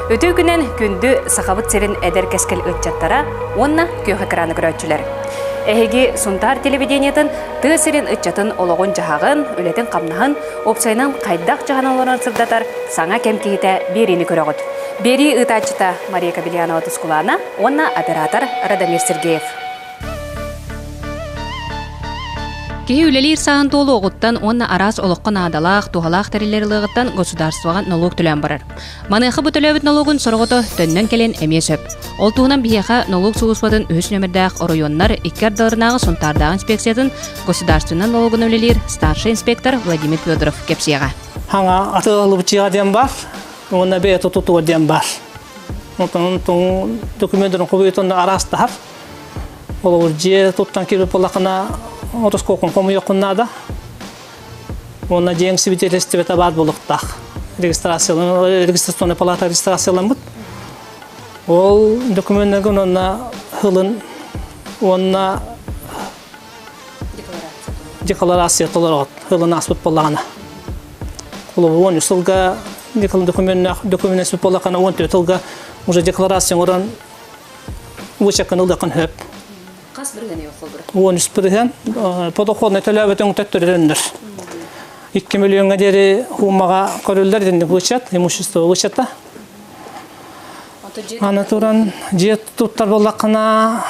Үтүө күнэн күндү Сахабыт сирин эдэр кэскил ыччаттара уонна күөх экраны көрөөччүлэр. Эһиги Сунтаар телевидениетын тыа сирин ыччатын олоҕун-дьаһаҕын, үлэтин-хамнаһын, уопсайынан хайдах дьаһанан олорон сырдатар саҥа кэм киһитэ биэриини көрөҕүт. Биэрии ыытааччыта Мария Кобельянова-Тускулаана уонна оператор Радомир Сергеев. Киһи үлэлиир сааһын туолуоҕуттан уонна араас олоххо наадалаах, туһалаах тэриллэр ылыаҕыттан государствоҕа нолуок төлөөн барар. Маныаха бу төлөөбүт нолуогун сороҕото төннөн кэлэн эмиэ сөп. Ол туһунан биһиэхэ нолуок сулууспатын үһүс нүөмэрдээх оройуоннар икки ардыларынааҕы Сунтаардааҕы инспекциятын государственнай нолуогун үлэлиир старшай инспектор Владимир Федоров кэпсиэҕэ. Хаҥа атыылабычыга диэн бар, уонна бэйэ тутуга диэн бар. Онтон документарын хобуйтон араастаһар. Холобур, дьиэ туттан киирбит буоллаххына, ороскуоккун хомуйуоххун наада. Уонна дьиэҥ свидетельствота баар буолуохтаах. Регистрационная палата регистрацияламмыт. Ол докуменнаргын уонна ылын уонна декларация толороҕут. Ылын ааспыт буоллаҕына. Холобур, 13 сылга докуменнаах документ буоллаххына, 14 сылга уже декларация оҥорон Уочаккын ылыаххын сөп. Хас бырыһыан холбура? 13 бырыһыан. Подоходный төлөөбөтүҥ төттөрүлөннөр. 2 миллионга диэри хуумаҕа көрүллэр итинник вычет, имущество вычета. Аны туран дьиэ туттар буоллаххына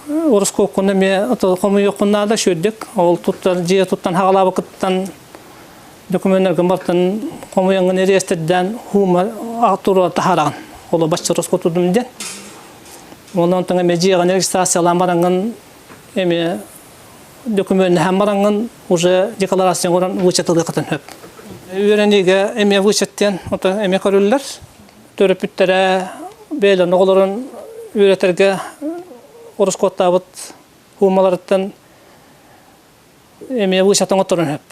ороскуоккун эмиэ хомуйуоххун наада шүрдүк. Ол туттар дьиэ туттан хаҕалаабыккыттан докуменнаргын бартын хомуйаҥҥын реестрдээн хуума туруора таһаараҕын. Ол бачча ороскуотурдум диэн. Онон онтон эмиэ дьиэҕин регистрациялаан бараҥҥын эмиэ докумуоннаһан бараҥҥын уже декларация оҥорон вычет ылыаххытын сөп. Үөрэниигэ эмиэ вычет диэн ото эмиэ көрүллэр. Төрөппүттэрэ бэйэлэрин оҕолорун үөрэтэргэ ороскуоттаабыт хуумаларыттан Эмиэ вычатын оҥотторон сөп.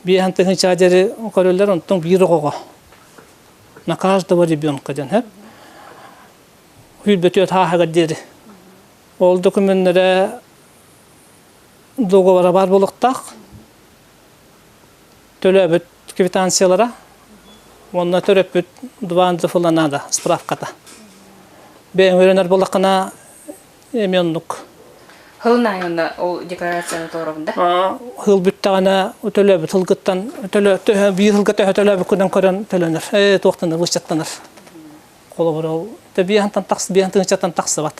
Биэһэн тыһыынчаҕа диэри көрөллөр, онтон биир оҕоҕо. На каждого ребенка диэн сөп. Сүүрбэтүөт ааһыгар диэри. Ол докуменнэрэ договора баар буолуохтаах. Төлөөбүт квитанциялара уонна төрөппүт два НДФЛ наада справката. Бэйэҥ үөрэнэр буоллаххына Эмиэ оннук. Хылын аайы онно ол декларацияны толоробун да? Хыл бүттэҕинэ төлөөбүт сылгыттан төлө төһө биир сылга төһө төлөөбүккүнэн көрөн төлөнөр. Ээ туохтанар вычеттанар. Холобур ол биэһантан тахс биэһан тыһыынчаттан тахсыбат.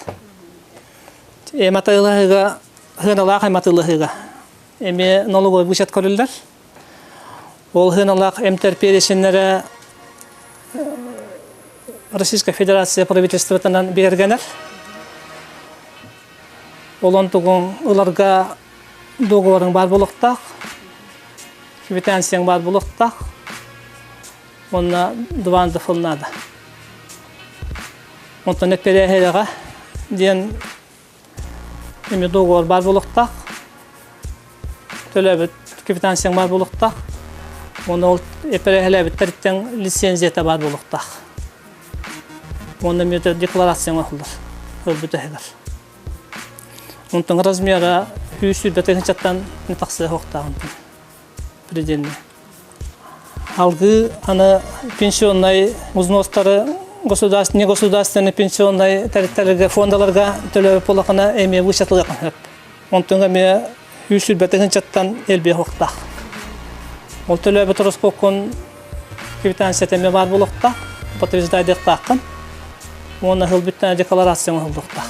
Эм атыылаһыыга сыаналаах эм атыылаһыыга эмиэ налоговый вычет көрүллэр. Ол сыаналаах эмтэр переченнэрэ Российская Федерация правительствотынан бигэргэнэр. Ол онтугун ыларга договорың баар буолуохтаах, квитанцияң баар буолуохтаах. Уонна два НДФЛ наада. Онтон эппэрээһэрэҕэ диэн эмиэ договор баар буолуохтаах. Төлөөбүт квитанцияң баар буолуохтаах. Уонна ол эпэрээһэлээбиттэриттэн лицензията баар буолуохтаах. Уонна эмиэ декларацияң оҥоһуллар. Ылбыт эһэлэр. Онтон размера 120 тыһыынчаттан тахсыа суохтааҕын предельный. Алгыы аны пенсионнай взностары государственный негосударственный пенсионнай тэрилтэлэргэ фондаларга төлөөбүт буоллахына эмиэ вычетылыахха сөп. Онтон эмиэ 120 тыһыынчаттан элбиэх уохтаах. Ол төлөөбүт ороскуоккун квитанцията эмиэ баар буолуохтаах, подтверждайдыахтааххын. Уонна сыл бүттэ декларация оҥоһуллуохтаах.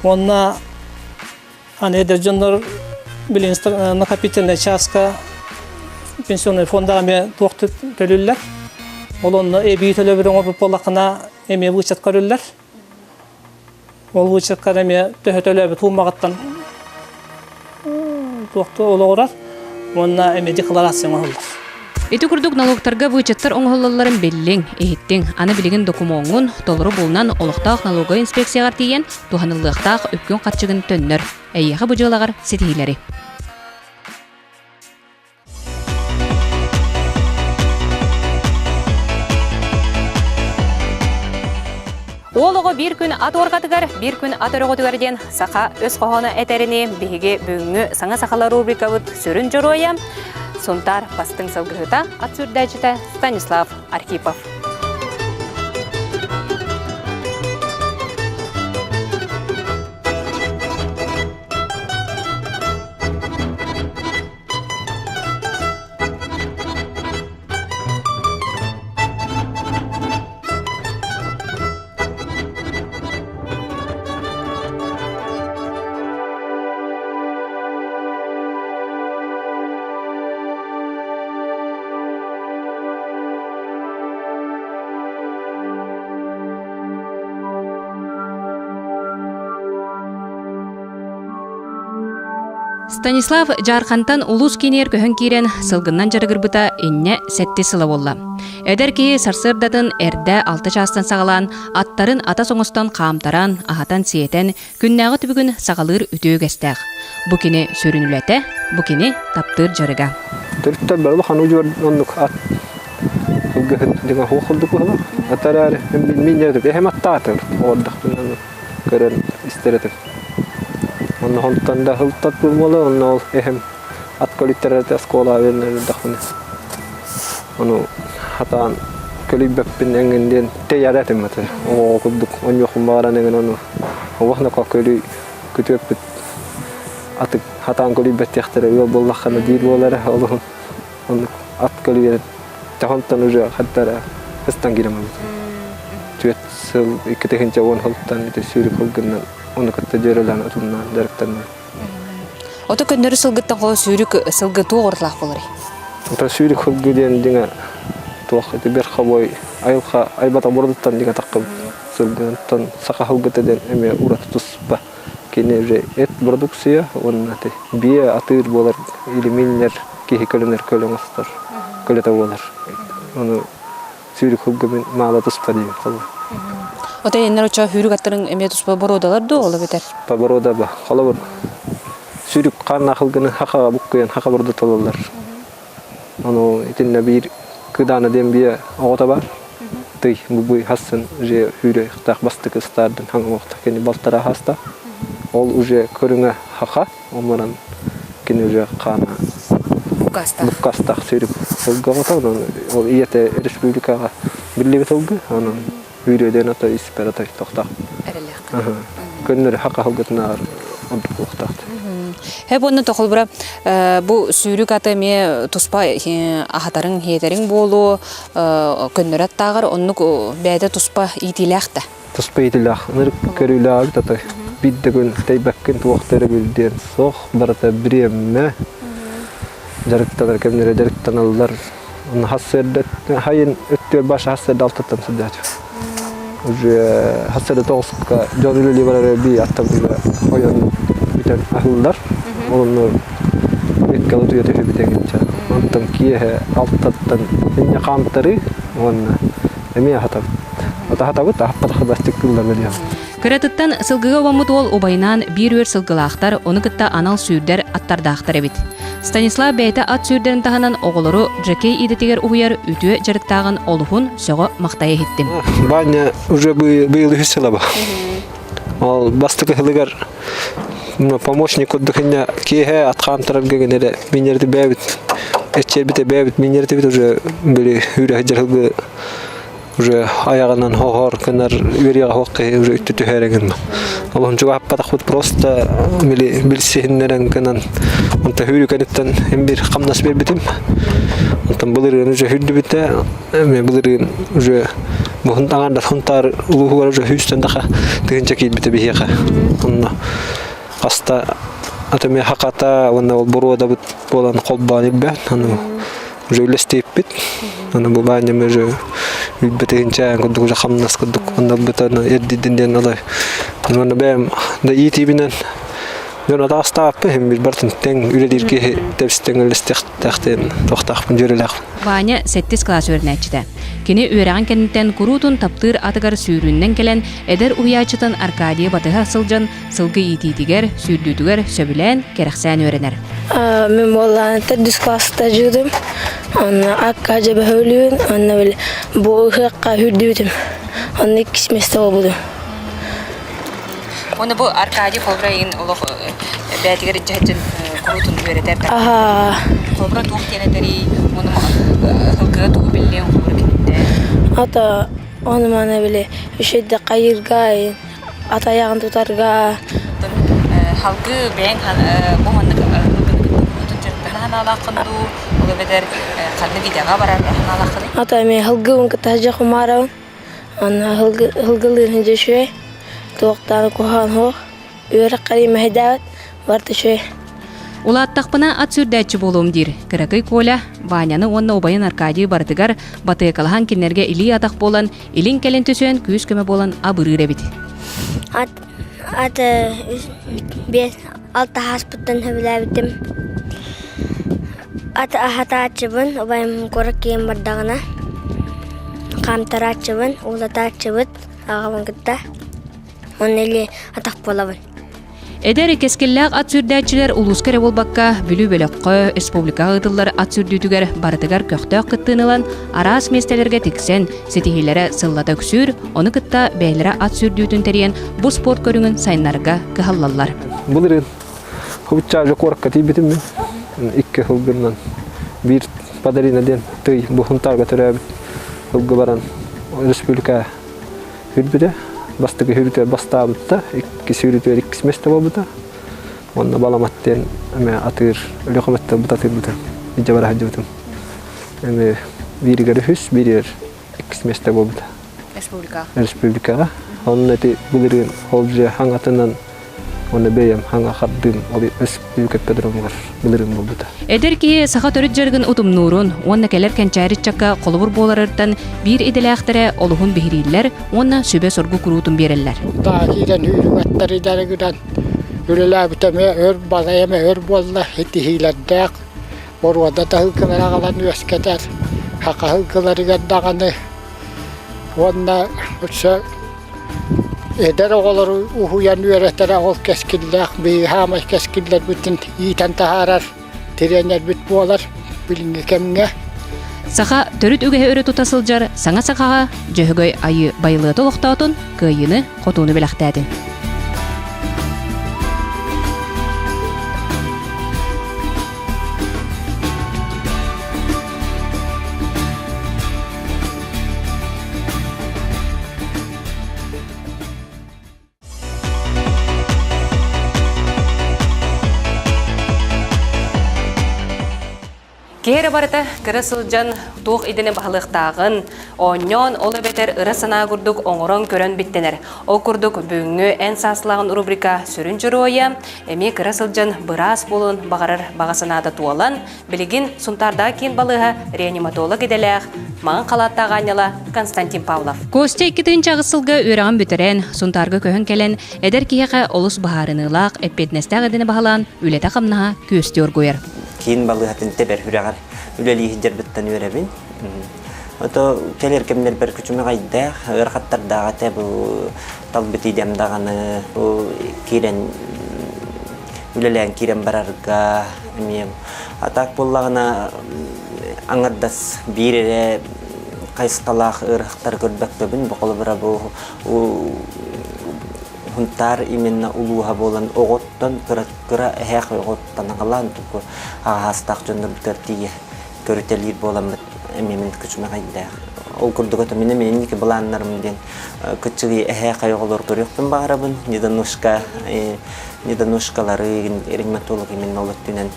Уонна аны эдэр дьоннор билин накопительный чааска пенсионный фондаҕа эмиэ туох төлүүллэр. Ол онно эбии төлөбүр оҥорбут буоллаххына эмиэ вычет көрүллэр. Ол вычеткар эмиэ төһө төлөөбүт уумаҕыттан туохту олоҕурар уонна эмиэ декларация оҥоһуллар. Ити курдук налогтарга вычеттар оҥоһуллалларын биллиҥ, иһиттиҥ. Аны билигин докумуоҥҥун толору булунан олохтоох налоговай инспекцияҕар тиийэн туһаныллыахтаах үпкүн-харчыгын төннөр. Эйиэхэ бу дьыалаҕар ситиһиилэри. Уол оҕо биир күн ат уорҕатыгар, биир күн ат өрөҕөтүгэр диэн саха өс хоһооно этэрини биһиги бүгүҥҥү Саҥа сахалар рубрикабыт сүрүн дьоруойа. Сунтаар бастыҥ сылгыһыта, ат сүүрдээччитэ Станислав Архипов. Станислав Дьаархантан улуус киинигэр көһөн киирэн сылгыннан дьарыгырбыта инньэ сэттис сыла буолла. Эдэр киһи сарсыардатын эрдэ алта чаастан саҕалаан аттарын атас оҥостон хаамтаран, аһатан-сиэтэн, күннээҕи түбүгүн саҕалыыр үтүө үгэстээх. Бу кини сүрүн үлэтэ, бу кини таптыыр дьарыга. Төрүттэр бары улахан удьуор оннук ат ылгыһыт диҥа хуох курдук быһылаах. Ат эрээри мин эһэм аттаатыр оҕордохпун көрөн истэр этим. Онно онтон да ылтат буолла, онно ол эһэм ат көлүттэрэ оскуола үөрэнэрдэхпинэ. Ону хатаан көлүйбэппин эҥин диэн тэйэр этим этэ. Оҕо курдук онньуохпун баҕаран эҥин ону олох нака көлүй күтүөппүт атык хатаан көлүйбэттиэхтэрэ ыал буоллаххына диир буолара олуһун оннук ат көлүйэн Тахонтон уже хаттара ыстан киирэн барбытым. Түөрт сыл 2010 сылтан ити сүүрүк сылгыннан ону кытта дьүөрэлээн отуннаан дьарыктанным. Ото көннөрү сылгыттан холо сүүрүк сылгы туох уратылаах буоларый? Ото сүүрүк сылгы диэн дьиҥэ туох ити верховой айылҕа айбата бородуттан дьиҥэ таххыбыт сылгыттан саха сылгыта диэн эмиэ ураты туспа кини уже эт продукция уонна биэ атыыр буолар илиминнэр киһи көлөнөр көлө оҥостор көлөтө буолар ону сүүрүк сылгы мин маала туспа диибин холобур Ота эннер очо сүүрүк аттарын эмиэ туспа боруодалар дуу ол эбэтэр боруода ба холобур сүүрүк хааннаах сылгыны хаха буккуйан хаха бордотололлор ону итиннэ биир кыдаана диэн биэ оҕото бар тый бубуй хассын уже сүүрүөхтээх бастакы ыстаардын хаҥа кини балтара хаста ол уже көрүҥэ хаха Онон кини уже хаана буккастаах сүүрүк сылгы оҕото, онон ол ийэтэ республикаҕа биллибит сылгы, онон үүрүөдэн ото испэр отой тохтоох. Көннөрү хака сылгытынааҕар ордук буолуохтаах. Һэ буонна тохолбура бу сүүрүк аты эмиэ туспа аһатарыҥ, хиэтэриҥ буолуо, көннөрү аттааҕар оннук бэйэтэ туспа иитиилээх да. Туспа иитилээх, ынырык көрүүлээҕит атай. Биир да күн тэйбэккин туох да өрөбүл диэн суох, барыта бириэмэ дьарыктанар кэмнэрэ дьарыктаналлар. Онно хассыарда хайын өттүгэр баша хассыарда алтаттан сылдьааччы. Уже хассыарда тоҕуска дьон үлэлии барар бии аттабыга ойон бүтэн аһыллар. Онно өткөлө туйа түһүбүтэгинчэ. Онтон киэһэ алтаттан инньэ хаамтарыы уонна эмиэ аһатабыт. Атаһатабыт, аһаппатах бастык тыллар диэн. Кыратыттан сылгыга убаммыт уол убайынаан биир үөр сылгылаахтар, ону кытта анал сүүрдэр аттардаахтар эбит. Станислав бэйэтэ ат сүүрдэрин таһынан оҕолору жокей идэтигэр уһуйар үтүө дьарыктааҕын олуһун сөҕө-махтайа иһиттим. Ваня уже быйыл үһүс сыла бу. Ол бастакы сылыгар помощник курдук иннэ киэһэ ат хаамтарарга гэнэрэ минерди бэбит эччэрбите бэбит минердибит уже били үүрэ сылдьар уже айаҕынан хоһор гынар үөрүйэҕэ суох киһи уже үттү түһэрэ гынна. Олоһун чугаһаппатахпыт просто били билсиһиннэрэн гынан онто хүүрүкэниттэн им бир хамнас бербитим. Онтон былырыын уже хүрдүбүтэ мен былырыын уже бу аҥардас Хунтаар улууһугар уже хүүстэн таха тыһынча киирбитэ биһиэхэ. Онно хаста атомия хаката уонна ол боруодабыт буолан холбоон илбэт. Аны уже үлэстиэппит. Аны бу баанньам уже үлбэтигинчээн курдук уже хамнас курдук онно бытан эрдидин диэн алай. Онно бэйэм да иитиибинэн дьон атаастааппын иһин бир бартын тэҥ үлэлиир киһи тэбистэн үлэстиэхтээхтиэн туохтаахпын дьүөрэлээхпин. Ваня сэттис кылаас үөрэнээччитэ. Кини үөрэҕин кэнниттэн куруутун таптыыр атыгар сүүрүүннэн кэлэн, эдэр уһуйааччытын Аркадийы батыһа сылдьан сылгы иитиитигэр, сүүрдүүтүгэр сөбүлээн, кэрэхсээн үөрэнэр. Мин буоллаан төрдүс класста жыдым. Онно акка жебөһөлүүн, онно били бу ыһыахха хүрдүүтүм. Онно иккис место буолбутум. Оны бу Аркадий Холбрайын олох бээтигэр дьэһдьин. Куруутун үөрэтэр. Аһаа. Холобура туох диэн этэрий? Уонна ылгыга тугу биллиэн холобура киниттэн? Ата ону маны били үчүгэйдик хайыырга, ат айаҕын тутарга. Халгы бэйэҥ бу маннык ылгыны кытта куруутун дьарыктана санаалааххын дуу, ол эбэтэр ханнык идэҕэ барар санаалааххыный? Ата эмиэ һылгыбын кытта сылдьа кумаарабын. Онно һылгылыыр дьэ үчүгэй. Туохтаан куһаҕан суох. Үөрэх мэһэйдээбэт, барыта үчүгэй. Улааттахпына ат сүүрдээччи буолуом диир. Кыракый Коля Ваняны уонна убайын Аркадий барытыгар батыакалаһан кинилэргэ илии-атах буолан, илин-кэлин түсүөн күүс-көмө буолан абырыыр эбит. Ат, ат биэс алта ааспыттан сөбүлээбитим. Ат аһатааччыбын, убайым куорат киһим бардаҕына, хаамтарааччыбын, уулатааччыбыт аҕабын кытта. Уонна или атах буолабын. Эдэр кэскиллээх ат сүүрдээччилэр улууска эрэ буолбакка, Бүлүү бөлөххө, республикаҕа ыытыллар ат сүүрдүүтүгэр барытыгар көхтөөх кыттыыны ылан, араас миэстэлэргэ тиксэн, ситиһиилэрэ сыллата үксүүр, ону кытта бэйэлэрэ ат сүүрдүүтүн тэрийэн, бу спорт көрүҥүн сайыннарарга кыһаллаллар. Былырыын Хубуччаажа куоракка тиийбитим мин. Икки сылгыннан биир подарина диэн тый бу Хунтаарга төрөөбүт сылгы баран республика Үрбүтэ. Бастакы сүүрүүтүгэр бастаабыта, икки сүүрүүтүгэр иккис миэстэ буолбута. Уонна Баламат диэн эмэ атыыр, Өлүөхүмэттэн бут атыырбытын илдьэ бара сылдьыбытым. Эми бииригэр үһүс, бииригэр иккис миэстэ буолбута. Республикаҕа. Республикаҕа. Онно ити былырыын ол дьиэ хаҥатынан уонна бэйэм хаҥа хардыым ол республика ипподромугар былырыын буолбута. Эдэр киһи саха төрүт дьарыгын утумнуурун уонна кэлэр кэнчээри ыччакка холобур буоларыттан биир идэлээхтэрэ олуһун биһирииллэр уонна сүбэ-соргу куруутун биэрэллэр. Таа киирэн үүрүгэттэр дьарыгынан үлэлээбитэ эмиэ өр балай эмэ өр буолла итиһиилэрдээх боруода таһылгылары аҕалан үөскэтэр хахаһылгыларыгар даҕаны уонна өссө эдэр оҕолору уһуйан үөрэтэрэ ол кэскиллээх биһиги хаамай кэскиллэрбитин иитэн таһаарар тириэньэрбит буолар билиҥҥи кэмҥэ. Саха төрүт үгэһи өрө тута сылдьар саҥа сахаҕа Дьөһөгөй Айыы байылыата олохтоотун, кыайыыны, хотууну бэлэхтээтин. Киһи эрэ барыта кыра сылдьан туох идэни баһылыахтааҕын, оонньоон, ол эбэтэр ыра санаа курдук оҥорон көрөн биттэнэр. Ол курдук бүгүҥҥү Эн сааслааҕын рубрика сүрүн дьоруойа эмиэ кыра сылдьан быраас буолуон баҕарар баҕа санаата туолан, Билигин Сунтаардааҕы киин балыыһа реаниматолог идэлээх, маҥан халааттаах аанньала Константин Павлов. Костя 2008 сылга үөрэҕин бүтэрэн, Сунтаарга көһөн кэлэн, эдэр киһиэхэ олус быһаарыныылаах, эппиэтинэстээх идэни баһылаан, үлэтэ-хамнаһа күөстүү оргуйар. Киин балыыһатын тэбэр сүрэҕэр үлэлии сылдьарбыттан үөрэбин. Ото кэлэр кэмнэрбэр күчүмэҕэйдээх, ыарахаттардаах этэ бу талбыт идэм даҕаны бу киирэн үлэлээн киирэн барарга эмиэ а так буоллаҕына аҥардас биир эрэ хайысхалаах ыарахтары көрбөккөбүн бу холобура бу Хунтаар именно улууһа буолан оҕоттон кыра кыра эһээх оҕоттон аҕалаан тугу аҕаһаастаах дьоннорбутугар тиийэ көрүтэлиир буоламмыт эмиэ мин күчүмэҕэйдээх. Ол курдук это мин эмиэ инники былааннарым диэн кыччыгый эһээхэй оҕолор көрүөхпүн баҕарабын. Недоношка недоношкалары реаниматолог именно ол өттүнэн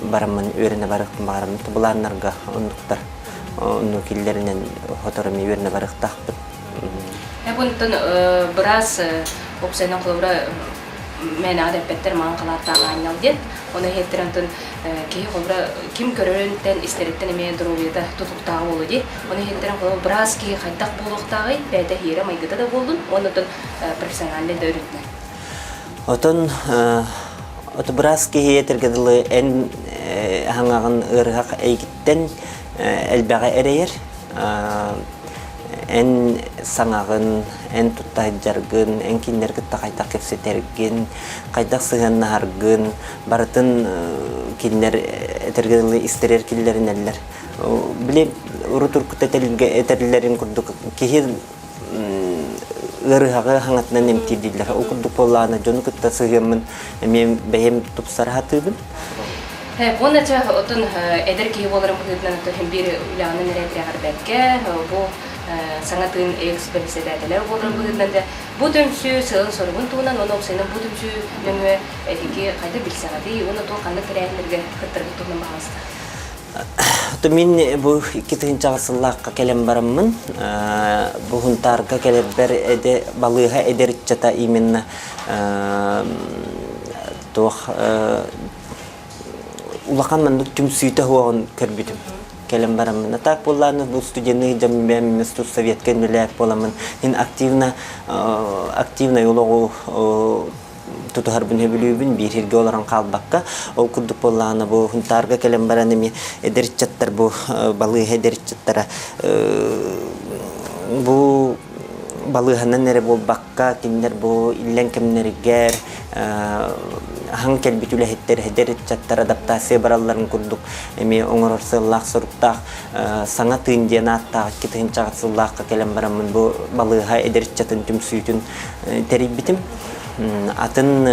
бараммын үөрэнэ барыахпын баҕарабын. Былааннарга оннуктар онну киллэринэн хотору эмиэ үөрэнэ барыахтаахпыт. Бунтан быраас уопсайынан холобура мээнэҕэ да эппэттэр маҥан халааттаах аанньал диэн. Ону иһиттэр онтон киһи холобура ким көрөрүнтэн, истэриттэн эмиэ доруобуйата тутулуктааҕа буолуо дии. Ону иһиттэрин холобура быраас киһи хайдах буолуохтааҕый, бэйэтэ иһиэрэ майгыта да буоллун, уонна оттон профессиональнай да өрүтүнэн. Отон ото быраас киһи этэргэ дылы эн хаҥаҕын ыарыһах эйгиттэн элбэҕи эрэйэр. Эн саҥаҕын, эн тутта сылдьаргын, эн кинилэри кытта хайдах кэпсэтэргин, хайдах сыһыаннаһаргын барытын кинилэр этэргэ дылы истэрэр киллэринэллэр. Били урут уруккута этэллэрин курдук киһи ыарыһаҕы хаҥатынан эмтиир дииллэр. Ол курдук буоллаҕына дьону кытта сыһыаммын эмиэ бэйэм тупсара сатыыбын. Уонна чэ, оттон эдэр киһи буоларын быһыытынан оттон биир үлэҕинэн эрэ тирэҕирбэккэ, бу саҥа тыын экс-бэрэссэдээтэлэ буоларын быһыытынан да бу түмсүү сыалын-соругун туһунан уонна уопсайынан бу түмсүү нөҥүө эһиги хайдах билсэҕитий уонна туох ханнык тэрээһиннэргэ кыттаргыт туһунан баҕаласта? Мин бу 2000 сыллаахха кэлэн бараммын, бу Хунтаарга кэлэрбэр эдэ балыыһа эдэр ыччата именно туох улахан маннык түмсүүтэ суоҕун көрбүтүм. Кэлэн бараммын. А так буоллааны бу студенный дьоммем студсоветка үлэлээт буоламмын ин активно активнай олоҕу тутуһарбын сөбүлүүбүн биир сиргэ олорон хаалбакка ол курдук буоллаҕына бу Хунтаарга кэлэн баран эмиэ эдэр ыччаттар бу балыыһа эдэр ыччаттара бу балыыһанан эрэ буолбакка кинилэр бу иллэҥ кэмнэригэр аһаҥ кэлбит үлэһиттэр эдэр ыччаттар адаптация баралларын курдук эмиэ оҥорор сыаллаах соруктаах саҥа тыын диэн ааттаах 2000 сыллаахха кэлэн бараммын бу балыыһа эдэр ыччатын түмсүүтүн тэрийбитим. Атын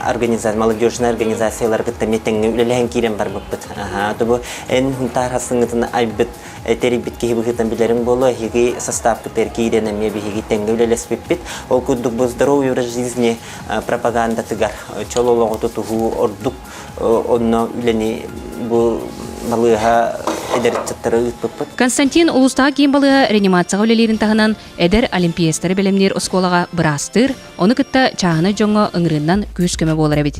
организация, молодежная организациялар кытта эмиэ тэҥҥэ үлэлэһэн киирэн барбыппыт. Аха, бу эн Хунтаар хасыҥҥытын айбыт тэрийбит киһи быһыытынан билэриҥ буолуо, эһиги составкытыгар киирэн эмиэ биһиги тэҥҥэ үлэлэспиппит. Ол курдук бу здоровый образ жизни пропагандатыгар чол олоҕу тутуһуу ордук онно үлэни бу балыыһа эдэр ыччаттары ыыппыппыт. Константин улуустааҕы киин балыыһа реанимацияҕа үлэлиирин таһынан Эдэр олимпиецтары бэлэмниир оскуолаҕа быраастыыр, ону кытта чааһынай дьоҥҥо ыҥырыыннан күүс-көмө буолар эбит.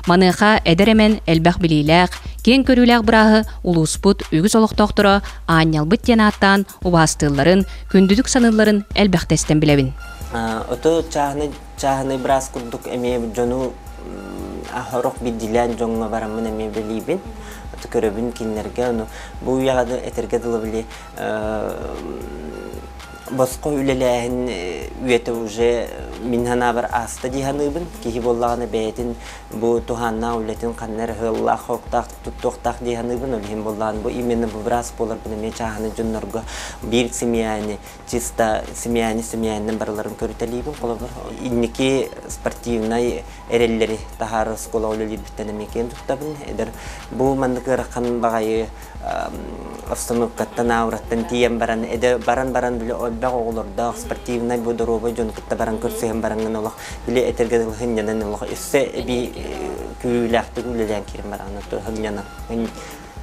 Маныаха эдэр эмэн элбэх билиилээх, киэҥ көрүүлээх бырааһы улууспут үгүс олохтоохторо аанньалбыт диэн ааттаан убаастыылларын, күндүтүк саныылларын элбэхтэ истэн билэбин. Ото чааһынай чааһынай быраас курдук эмиэ дьону сорох биирдиилээн дьоҥҥо бараммын эмиэ билиибин. Көрөбүн кинилэргэ ону бу үйэҕэ этэргэ дылы били босхо үлэлээһин үйэтэ уже мин санаабар ааста дии саныыбын. Киһи буоллаҕына бэйэтин бу туһааннаах үлэтин ханна эрэ ыаллаах, хоруктаах туттуохтаах дии саныыбын. Ол иһин буоллаҕына бу именно бу быраас буоларбын эмиэ чааһынай дьоннорго биир семьяны чисто семьяны семьянан барыларын көрүтэлиибин. Холобур, инники спортивнай эрэллэри таһаарар оскуолаҕа үлэлиирбиттэн эмиэ киэн туттабын. Эдэр бу маннык ыарахан баҕайы обстановкаттан аураттан тиийэн баран эдэ баран баран били элбэх оҕолордоох спортивнай бу доруобай дьону кытта баран көрсүһэн бараҥҥын олох били этэргэ дылы сынньанан олох өссө эбии күүрүүлээхтик үлэлээн киирэн бараҕын сынньанан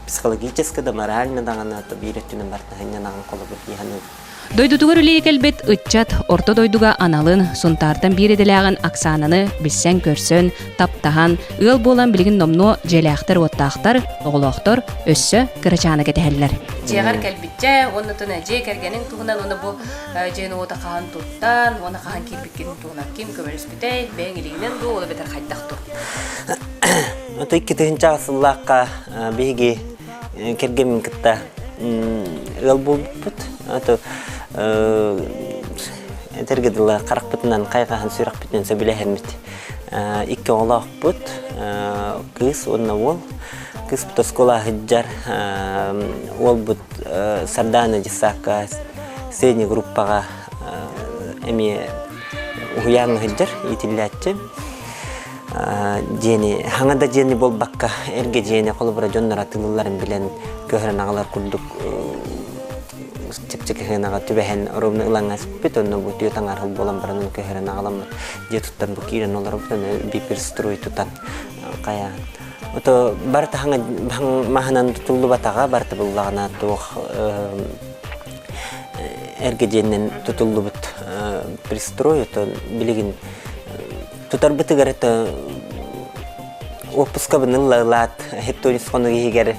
психологически да морально даҕаны биир өттүнэн барыта сынньанаҕын холобур дии саныыбын Дойдутугар үлэлии кэлбит ыччат орто дойдуга аналын, Сунтаартан биир идэлээҕин Оксананы билсэн-көрсөн, таптаһан, ыал буолан билигин номнуо дьиэлээхтэр-уоттаахтар, оҕолоохтор өссө кырачааны кэтэһэллэр. Дьиэҕэр кэлбиччэ, уонна дьиэ кэргэниҥ туһунан уонна бу дьиэни уота хаһан туттан, уонна хаһан киирбиккин туһунан ким көмөлөспүтэй, бэйэҥ илиигинэн дуу, ол эбэтэр хайдах дуу? Ото 2000 сыллаахха биһиги кэргэммин кытта ыал буолбуппут. Ото этэргэ дылы харахпытынан хайҕаһан сүрэхпитинэн сөбүлэһэммит. Икки оҕолоохпут, кыыс уонна уол. Кыыспыт оскуола сылдьар, уолбут Сардаана детсадка средний группаҕа эмиэ уһуйааҥҥа сылдьар, иитиллээччи. Дьиэни хаҥа да дьиэни буолбакка эргэ дьиэни холобура дьоннор атыылыылларын билэн көһөрөн аҕалар курдук чэпчэки сыанаҕа түбэһэн ровно ылаҥҥа сиппит онно бу түөрт аҥаар сыл буолан баран ону көһөрөн аҕаламмыт дьиэ туттан бу киирэн олоробут аны биперстрой тутан хайаан ото барыта хаҥа маһынан тутуллубатаҕа барыта буллаҕына туох эргэ дьиэннэн тутуллубут пристрой ото билигин Тутарбытыгар это уоппускабын ылла-ылаат хеттонис хонук иһигэр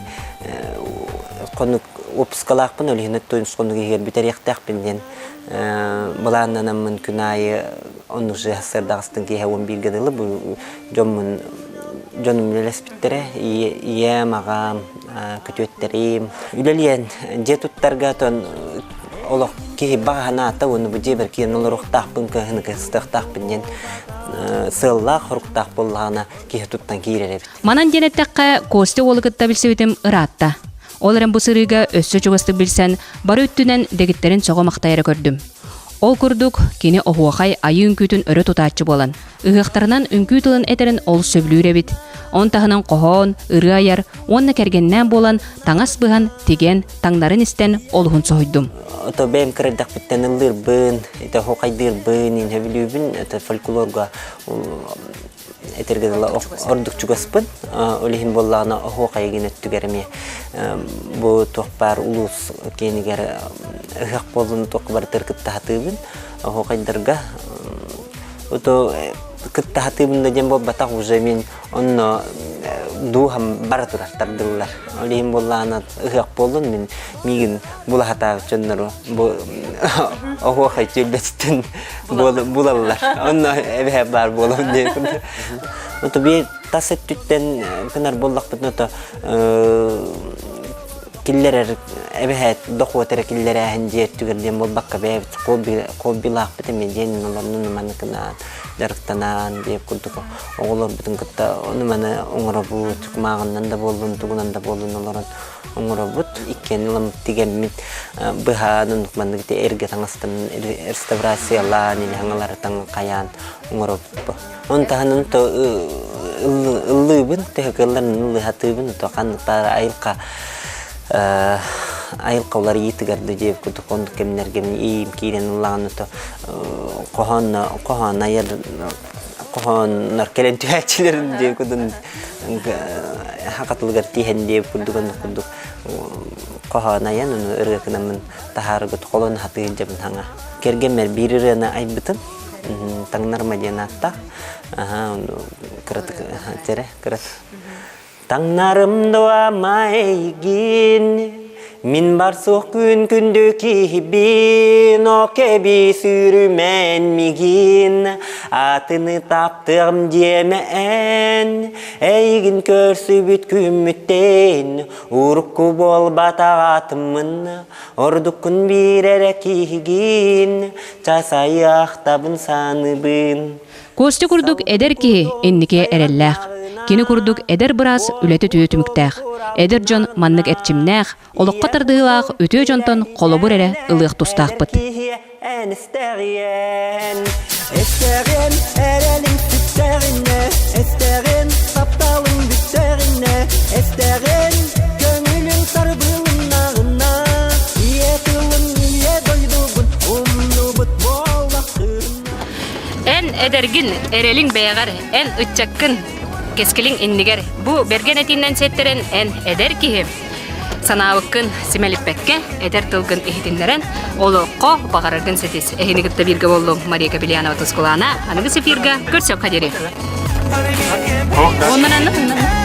хонук уоппускалаахпын ол иһин хеттонис хонук иһигэр бүтэриэхтээхпин диэн былааннанаммын күн аайы оннук же сардаҕастан киэһэ 11-гэ дылы бу дьоммун дьонум үлэлэспиттэрэ ийэм аҕам күтүөттэрим үлэлиэн дьиэ туттарга тон олох киһи баҕа санаата уонна бу дьиэбэр киирэн олоруохтаахпын кыһыны кыстыахтаахпын диэн сыаллаах хоруктаах буоллаҕына киһи туттан киирэр эбит. Манан диэн эттэххэ, Костя уолу кытта билсибитим ыраатта. Ол эрэн бу сырыыга өссө чугастык билсэн, бары өттүнэн дэгиттэрин сөҕө-махтайа эрэ көрдүм. Ол курдук, кини оһуохай айыы үҥкүүтүн өрө тутааччы буолан, ыһыахтарынан үҥкүү тылын этэрин олус сөбүлүүр эбит. Он таһынан хоһоон, ырыа айар уонна кэргэннээн буолан таҥас быһан, тигэн, таҥнарын истэн олуһун соһуйдум. Ото бэйэм кырырдахпыттан ыллыырбын, ити оһуохайдыырбын, иһэбилүүбүн, это фольклорга этэргэ дылы ордук чугаспын. Ол иһин буоллаҕына оһуохайгын өттүгэр эмиэ бу туох баар улуус киэнигэр ыһыах буоллун туох барытыгар кытта сатыыбын. Оһуохайдарга ото кытта сатыыбын да диэн буолбатах уже мин онно дууһам бара турар тардыллар. Ол иһин буоллаҕына ыһыах буоллун мин миигин була сатаабыт дьоннору бу оһуохай түөлбэтиттэн булаллар. Онно эбэһэ баар буолам диэн. Ото би тас өттүттэн кынар буоллахпытына то киллэрэр эбэһээт дохуот эрэ киллэрээһин дьиэ өттүгэр диэн буолбакка бэйэбит хоббилаахпыт эмиэ диэн олорнун маныкынаан дьарыктанаан диэп курдук оҕолорбутун кытта ону маны оҥоробут кумааҕыннан да буоллун тугунан да буоллун олорон оҥоробут. Иккиэн ылам тигэммит быһаан оннук маннык ити эргэ таҥастан реставрациялаан или хаҥаларытан хайаан оҥоробут. Он таһынан то ыллыыбын, төһө кыалларынан ыллыһатыыбын, то ханнык баара айылҕа айылҕа уларыйыытыгар да диэбит курдук оннук кэмнэргэ мин иим киирэн ыллаҕына то хоһоонно хоһоон айар хоһооннор кэлэн түһээччилэрин диэн курдук хакатылыгар тииһэн диэн курдук оннук курдук хоһоон айан ону ырыа гынаммын таһаарыгыт холон хатыы дьабын хаҥа кэргэммэр биир ырыаны айбытым таҥнарма диэн ааттаах аха кыратык тере кырат Таҥнарым дуама эйигин, мин бар суох күн күндү киһибин, о кэби сүүрүмэн мигин, атыны таптыам диэмэ эн, эйигин көрсүбүт күммүттэн, урукку буолбатах атыммын, ордуккун биир эрэ киһигин, часайыахтабын саныбын. Костя курдук эдэр киһи инники эрэллээх. Кини курдук эдэр быраас үлэтэ үтүө түмүктээх. Эдэр дьон маннык эрчимнээх, олоххо тардыһыылаах үтүө дьонтон холобур эрэ ылыах тустаахпыт. Эстэҕин эрэлиҥ сүттэҕинэ, эстэҕин тапталыҥ бүттэҕинэ, эстэҕин көҥүлүҥ сарбылыннаҕына, ийэ тылын ийэ дойдубун умнубут буоллаххына. Эн эдэргин, эрэлиҥ бэйэҕэр, эн ыччаккын, кэскилиҥ иннигэр. Бу бэргэн этиинэн сиэттэрэн эн эдэр киһи санаабыккын симэлиппэккэ, этэр тылгын иһитиннэрэн, олоххо баҕараргын ситис. Эһини кытта бииргэ буоллум Мария Капельянова Тускулаана. Аныгы эфирга көрсөххө диэри. Оннан анны.